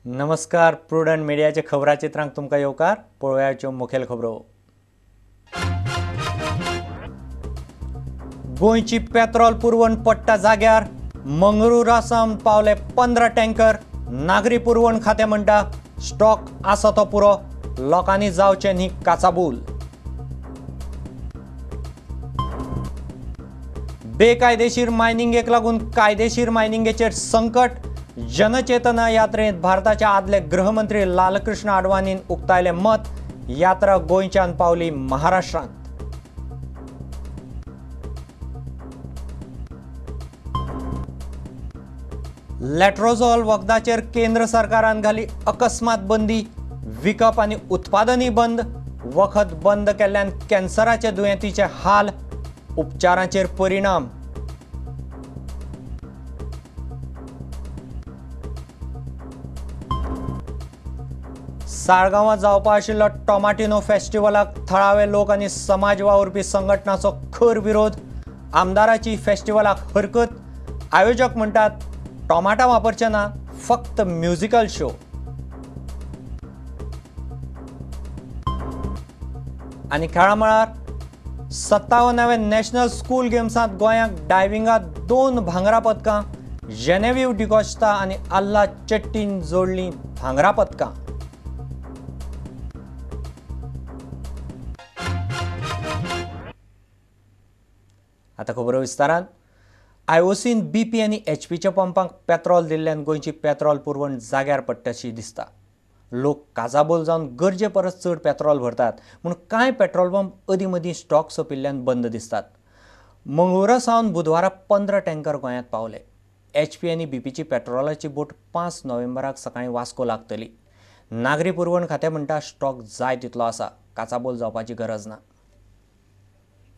नमस्कार, प्रुडंट मिडियाचे खबराचित्रांक तुमकां येवकार. पळोवयाच्यो मुखेल खबरो. गोंयची पेट्रोल पुरवण पडटा जाग्यार. मंगळूरा सावन पावले 15 टँकर. नागरी पुरवण खातें म्हणटा स्टॉक आसा तो पुरो, लोकांनी जावचें न्ही काचाबूल. बेकायदेशीर मायनिंगेक लागून कायदेशीर मायनिंगेचेर संकट. जनचेतना यात्रेंत भारताचे आदले गृहमंत्री लालकृष्ण आडवाणीन उक्तायलें मत. यात्रा गोंयच्यान पावली महाराष्ट्रांत. लेट्रोझॉल वखदाचेर केंद्र सरकारान घाली अकस्मात बंदी. विकप आनी उत्पादनय बंद. वखद बंद केल्ल्यान कॅन्सराचे दुयेंतीचे हाल, उपचारांचेर परिणाम. साळगांवां जावपा आशिल्लो टोमाटिनो फेस्टिवलाक थळावे लोक आनी समाज वावुरपी संघटनाचो खर विरोध. आमदाराची फेस्टिवलाक हरकत. आयोजक म्हणटात टोमाटां वापरचे ना, फक्त म्युझिकल शो. आनी खेळा मळार 57व्या नॅशनल स्कूल गेम्सांत गोंयाक डायविंगांत 2 भांगरा पदकां. जेनेव्हीव डिकॉस्ता आनी आल्ला चेट्टीन जोडलीं भांगरा पदकां. आतां खबरो विस्तारान. आयओसीन बीपी आनी एचपीच्या पंपांक पेट्रोल दिल्ल्यान गोंयची पेट्रोल पुरवण जाग्यार पडटाशी दिसता. लोक काजाबोल जावन गरजे परस चड पेट्रोल भरतात म्हूण कांय पेट्रोल पंप अदीं मदीं स्टॉक सोंपिल्ल्यान बंद दिसतात. मंगळूरा सावन बुधवारा 15 टँकर गोंयांत पावले. एचपी आनी बीपीची पेट्रोलाची बोट 5 नोव्हेंबराक सकाळीं वास्को लागतली. नागरी पुरवण खातें म्हणटा स्टॉक जाय तितलो आसा, काचाबोल जावपाची गरज ना.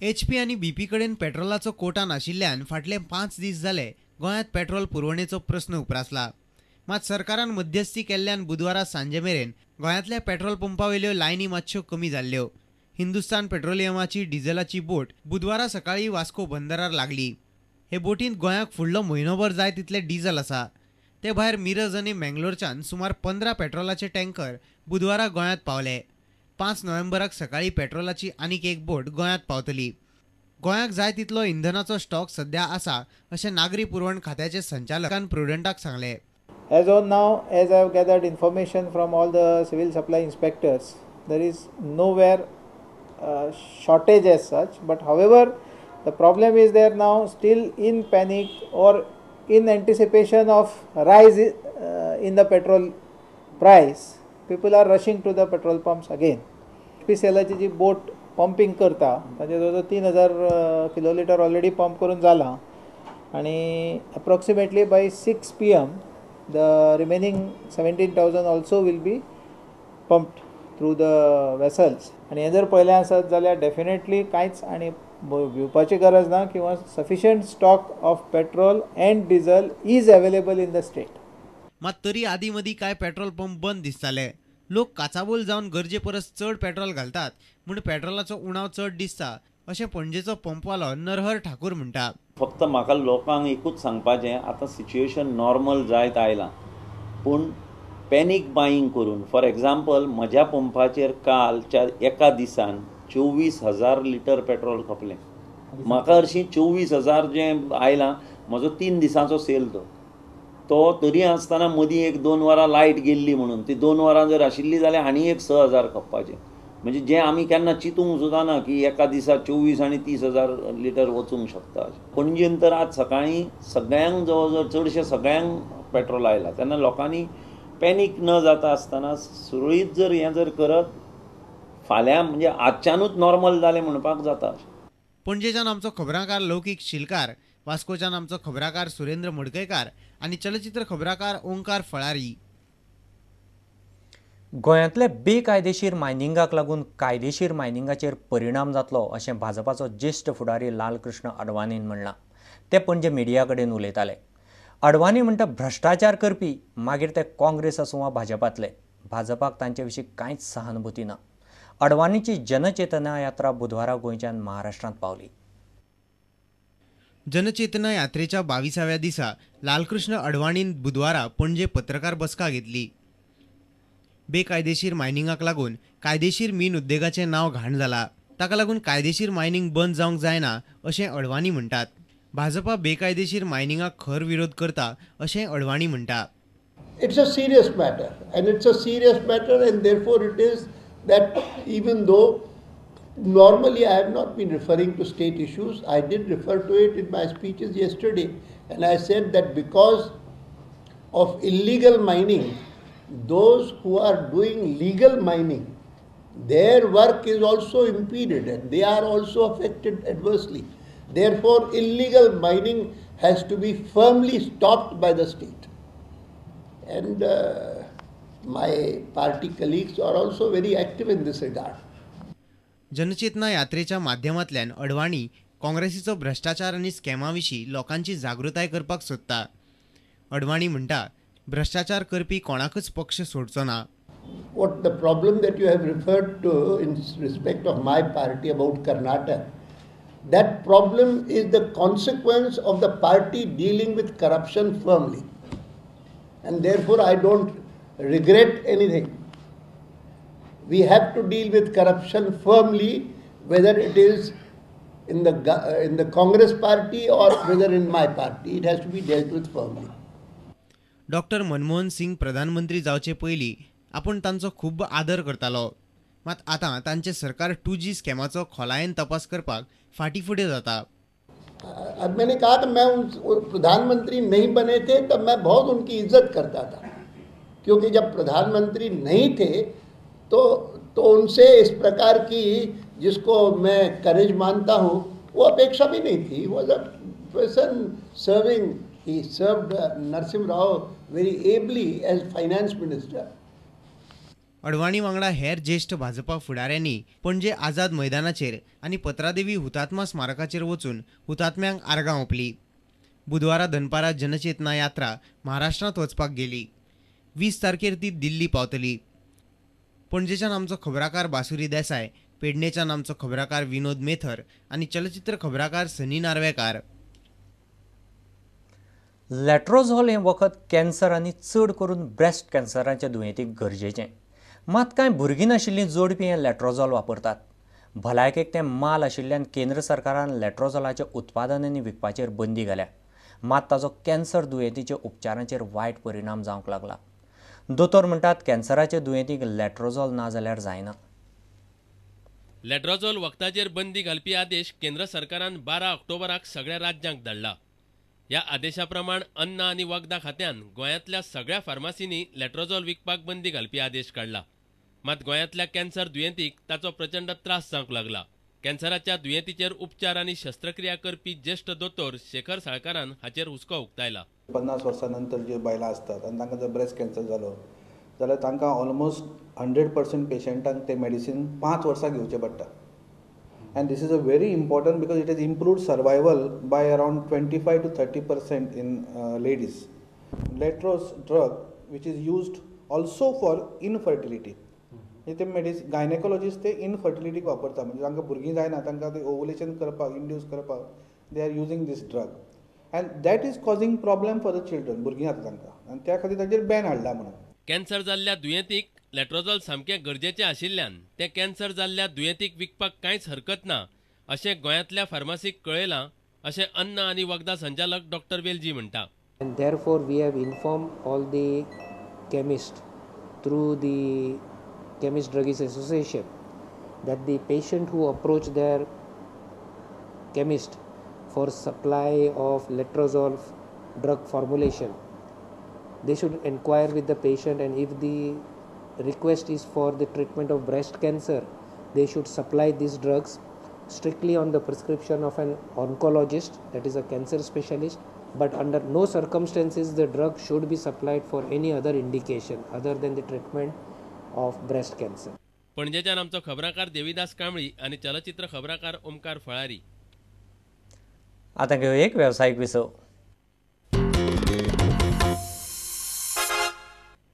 एचपी आनी बीपी कडेन पेट्रोलाचो कोटा नाशिल्ल्यान फाटले 5 दीस जाले गोंयांत पेट्रोल पुरवणेचो प्रस्न उप्रासला. मात सरकारान मध्यस्थी केल्ल्यान बुधवारा सांजे मेरेन गोंयांतल्या पेट्रोल पंपावेल्यो लायनी मातश्यो कमी जाल्ल्यो. हिंदुस्तान पेट्रोलियमाची डिझेलाची बोट बुधवारा सकाळीं वास्को बंदरार लागली. हे बोटींत गोंयाक फुडलो म्हयनोभर जाय तितलें डिझेल आसा. ते भायर मिरज आनी मेंगलोरच्यान सुमार 15 पेट्रोलाचे टँकर बुधवारा गोंयांत पावले. 5 नोव्हेंबराक सकाळीं पेट्रोलाची आनीक एक बोट गोंयांत पावतली. गोंयाक जाय तितलो इंधनाचो स्टॉक सध्या आसा अशें नागरी पुरवण खात्याचे संचालकान प्रुडंटाक सांगलें. As on now, as I have gathered information from all the civil supply inspectors, there is nowhere shortage as such. But however, the problem is they are now still in panic or in anticipation of rise in the petrol price. People are rushing to the petrol pumps again. PCLची ji boat pumping करता ताजे जवळ जवळ 3000 किलोलिटर already pump करून जाला आनी approximately by 6 PM the remaining 17,000 also will be pumped through the vessels. आनी हें जर पळयलें आसत जाल्यार डेफिनेटली कांयच आनी भिवपाची गरज ना किंवा sufficient stock of petrol and diesel is available in the state. मात तरी आदी मदीं कांय पेट्रोल पंप बंद दिसताले. लोक काचाबूल जावन गरजे परस चड पेट्रोल घालतात म्हूण पेट्रोलाचो उणाव चड दिसता अशें पणजेचो पंपवालो नरहर ठाकूर म्हणटा. फक्त म्हाका लोकांक एकूच सांगपाचें, आतां सिच्युएशन नॉर्मल जायत आयलां, पूण पॅनीक बायींग करून, फॉर एग्जाम्पल म्हज्या पंपाचेर कालच्या एका दिसान 24,000 लिटर पेट्रोल खपलें. म्हाका हरशीं 24,000 जें आयलां, म्हजो 3 दिसांचो सेल तो तरी आसतना मदीं 1-2 वरां लायट गेल्ली म्हणून ती 2 वरां जर आशिल्ली जाल्यार आनी एक 6,000 खपपाचें. म्हणजे जें आमी केन्ना चिंतूंक सुद्दां ना की एका दिसा 24 आनी 30,000 लिटर वचूंक शकता. पणजेन तर आज सकाळीं सगळ्यांक जवळ जवळ चडशे सगळ्यांक पेट्रोल आयलां. तेन्ना लोकांनी पॅनीक न जाता आसतना सुरळीत जर हें जर करत फाल्यां म्हणजे आजच्यानूच नॉर्मल जालें म्हणपाक जाता. पणजेच्यान आमचो खबराकार लौकीक शिलकार, वास्कोच्यान आमचो खबराकार सुरेंद्र मडकयकार आनी चलचित्र खबराकार ओंकार फळारी. गोंयांतले बेकायदेशीर मायनिंगाक लागून कायदेशीर मायनिंगाचेर परिणाम जातलो अशें भाजपाचो ज्येश्ठ फुडारी लालकृष्ण अडवाणीन म्हणलां. ते पणजे मिडिया कडेन उलयताले. अडवाणी म्हणटा भ्रश्टाचार करपी मागीर ते काँग्रेस आसूं वा भाजपांतले, भाजपाक तांचे विशीं कांयच सहानुभूती ना. अडवाणीची जनचेतना यात्रा बुधवारा गोंयच्यान महाराष्ट्रांत पावली. जनचेतना यात्रेच्या 22व्या दिसा लालकृष्ण अडवाणीन बुधवारा पणजे पत्रकार बसका घेतली. बेकायदेशीर मायनिंगाक लागून कायदेशीर मीन उद्देगाचें नांव घाण जाला, ताका लागून कायदेशीर मायनिंग बंद जावंक जायना अशें अडवाणी म्हणटात. भाजपा बेकायदेशीर मायनिंगाक खर विरोध करता अशें अडवाणी म्हणटा. It's a serious matter and it's a serious matter and therefore it is that even though normally I have not been referring to state issues, I did refer to it in my speeches yesterday and I said that because of illegal mining, those who are doing legal mining, their work is also impeded and they are also affected adversely. Therefore, illegal mining has to be firmly stopped by the state. And my party colleagues are also very active in this regard. Janchetna यात्रेच्या माध्यमांतल्यान अडवाणी काँग्रेसीचो भ्रश्टाचार आनी स्कॅमा विशीं लोकांची जागृताय करपाक सोदता. अडवाणी म्हणटा भ्रश्टाचार करपी कोणाकच पक्ष सोडचो ना. What the problem that you have referred to in respect of my party about Karnataka, that problem is the consequence of the party dealing with corruption firmly. And therefore I don't regret anything. We have to deal with corruption firmly, whether it is in the Congress party or whether in my party, it has to be dealt with firmly. Doctor Manmohan Singh प्रधानमंत्री जावचे पयलीं आपूण तांचो खूब आदर करतालो, मात आतां तांचें सरकार 2G स्कॅमाचो खोलायेन तपास करपाक फाटी फुडें जाता. अब मैंने कहा कि मैं प्रधानमंत्री नहीं बने थे तब मैं बहुत उनकी इज्जत करता था, क्योंकि जब प्रधानमंत्री नहीं थे तो उनसे इस प्रकार की, जिसको मैं करेज मानता हूँ, वो अपेक्षा भी नहीं थी. Was a person serving, he served Narasimha Rao very ably as finance minister. Advani वांगडा हेर ज्येश्ठ भाजपा फुडाऱ्यांनी पणजे आझाद मैदानाचेर आनी पत्रादेवी हुतात्मा स्मारकाचेर वचून हुतात्म्यांक आर्गां ओंपली. बुधवारा दनपारा जनचेतना यात्रा महाराष्ट्रांत वचपाक गेली. 20 तारखेर ती दिल्ली पावतली. पणजेच्यान आमचो खबराकार बासुरी देसाय, पेडणेच्यान आमचो खबराकार विनोद मेथर आनी चलचित्र खबराकार सनी नार्वेकार. लेट्रोझोल हें वखद कॅन्सर आनी चड करून ब्रेस्ट कॅन्सराच्या दुयेंतीक गरजेचें. मात कांय भुरगीं नाशिल्लीं जोडपी हें लेट्रोझोल वापरतात. भलायकेक तें माल आशिल्ल्यान केंद्र सरकारान लेट्रोझोलाचें उत्पादन आनी विकपाचेर बंदी घाल्या. मात ताचो कॅन्सर दुयेंतीच्या उपचारांचेर वायट परिणाम जावंक लागला. दोतोर म्हणटात कॅन्सराच्या दुयेंतीक लेट्रोझोल ना जाल्यार जायना. लेट्रोझोल वखदाचेर बंदी घालपी आदेश केंद्र सरकारान 12 ऑक्टोबराक सगळ्या राज्यांक धाडला. ह्या आदेशा प्रमाण अन्न आनी वखदां खात्यान गोंयांतल्या सगळ्या फार्मासींनी लेट्रोझोल विकपाक बंदी घालपी आदेश काडला. मात गोंयांतल्या कॅन्सर दुयेंतीक ताचो प्रचंड त्रास जावंक लागला. कॅन्सराच्या दुयेंतीचेर उपचार आनी शस्त्रक्रिया करपी ज्येश्ठ दोतोर शेखर साळकारान हाचेर हुस्को उक्तायला. 50 वर्सां नंतर ज्यो बायलां आसतात आनी तांकां जर ब्रेस्ट कॅन्सर जालो जाल्यार तांकां ऑलमोस्ट 100% पेशंटांक ते मेडिसीन 5 वर्सां घेवचें पडटा. And this is a very important because it has improved survival by around 25 to 30% in ladies. Letroz drug which is used also for infertility. ते मेडिसिन गायनेकोलॉजिस्ट ते इनफर्टिलिटीक वापरता, म्हणजे तांकां भुरगीं जायना तांकां ते ओवुलेशन करपाक, इंड्यूस करपाक they are using this drug and that is causing problem for the children. भुरगीं जाता तांकां आनी त्या खातीर तांचेर बॅन हाडला म्हणून. कॅन्सर जाल्ल्या दुयेंतीक लेट्रोझोल सामकें गरजेचें आशिल्ल्यान तें कॅन्सर जाल्ल्या दुयेंतीक विकपाक कांयच हरकत ना अशें गोंयांतल्या फार्मासीक कळयलां अशें अन्न आनी वखदां संचालक डॉक्टर वेलजी म्हणटा. And therefore we have informed all the chemists through the Chemist Druggist Association that the patient who approach their chemist for supply of letrozole drug formulation, they should inquire with the patient, and if the request is for the treatment of breast cancer, They should supply these drugs strictly on the prescription of an oncologist, that is a cancer specialist, but under no circumstances the drug should be supplied for any other indication other than the treatment of breast cancer. पणजेच्यान आमचो खबराकार देवीदास कांबळी आनी चलचित्र खबराकार ओमकार फळारी. आतां घेवया एक वेवसायीक विसव.